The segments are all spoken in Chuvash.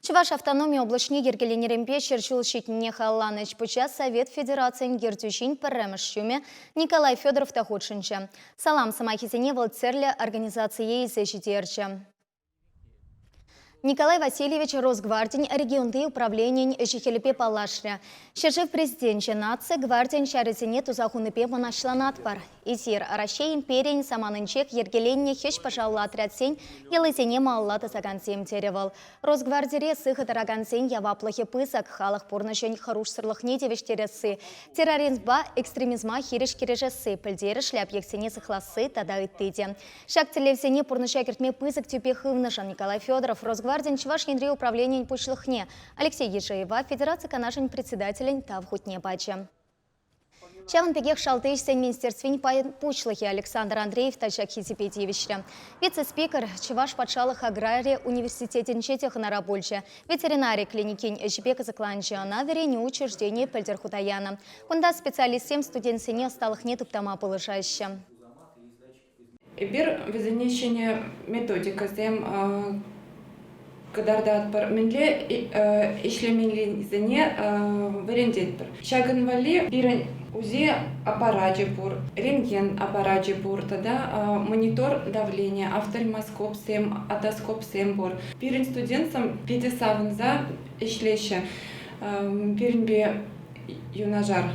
Чӑваш автономи облаҫне йӗркеленӗренпе 100 ҫул ҫитнине халалланӑ ӗҫ-пуҫа Совет Федерацийӗн ертӳҫин пӗрремӗш ҫумӗ Николай Федоров та хутшӑнчӗ. Салам сӑмахӗсене вӑл тӗрлӗ организацие илсе ҫитерчӗ. Николай Васильевич Росгвардин регионти управленийӗн ӗҫӗ-хӗлӗпе паллашрӗ. Ҫӗршыв Президенчӗ наци гвардийӗн ҫарӗсене туса хунипе мӑнаҫланатпӑр. Эсир Раҫҫей империйӗн саманинчех йӗркеленнӗ хӗҫ-пӑшаллӑ отрядсен йӑлисене малалла тӑсакансем, терӗ вӑл. Росгвардире сыхӑ тӑракансен яваплӑхӗ пысӑк, халӑх пурнӑҫӗн хӑрушсӑрлӑхне тивӗҫтересси, терроризмпа экстремизма хирӗҫ кӗрешесси, пӗлтерӗшлӗ объектсене сыхласси тата ытти те. Ҫак тӗллевсене пурнӑҫа кӗртме пысӑк тӳпе хывнӑшӑн Николай Федоров Росгвардин Чӑваш Енри управленийӗн пуҫлӑхне Алексей Ежеева Федераци Канашӗн председателӗн Тав хутне пачӗ. Ҫавӑн пекех Шалти ӗҫсен министерствин пайӗн пуҫлӑхӗ Александр Андреев та ҫак хисепе тивӗҫрӗ. Вице-спикер Чӑваш патшалӑх аграри университетӗнче те хӑнара пулчӗ. Ветеринари клиникин ӗҫӗпе кӑсӑкланчӗ. Ӑна вӗренӳ учрежденийӗ пӗлтӗр хута янӑ. Кунта специалистсем студентсене ӑсталӑхне туптама пулӑшаҫҫӗ. Эпир вӗсене ҫӗнӗ методикӑсем кӑтартатпӑр, мӗнле ӗҫлемеллисене вӗрентетпӗр. Ҫакӑн валли пирӗн УЗИ аппарачӗ пур, рентген аппарачӗ пур тата монитор давления, офтальмоскопсем, отоскопсем пур. Пирӗн студентсем питӗ савӑнса ӗҫлеҫҫӗ пирӗнпе юнашар.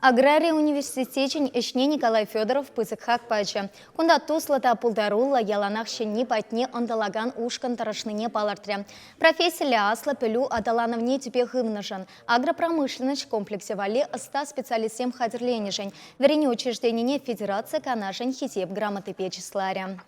Аграри университечӗн ӗҫне Николай Федоров пысӑк хак пачӗ. Кунта туслӑ та пултаруллӑ, яланах ҫӗнни патне ӑнтӑлакан ушкӑн тӑрӑшнине палӑртрӗ. Профессиллӗ аслӑ пӗлӳ аталанӑвне тӗпе хывнӑшӑн, агропромышленноҫ комплексӗ валли ӑста специалистсем хатӗрленӗшӗн вӗренӳ учрежденине Федераци Канашӗн Хисеп грамотипе чысларӗ.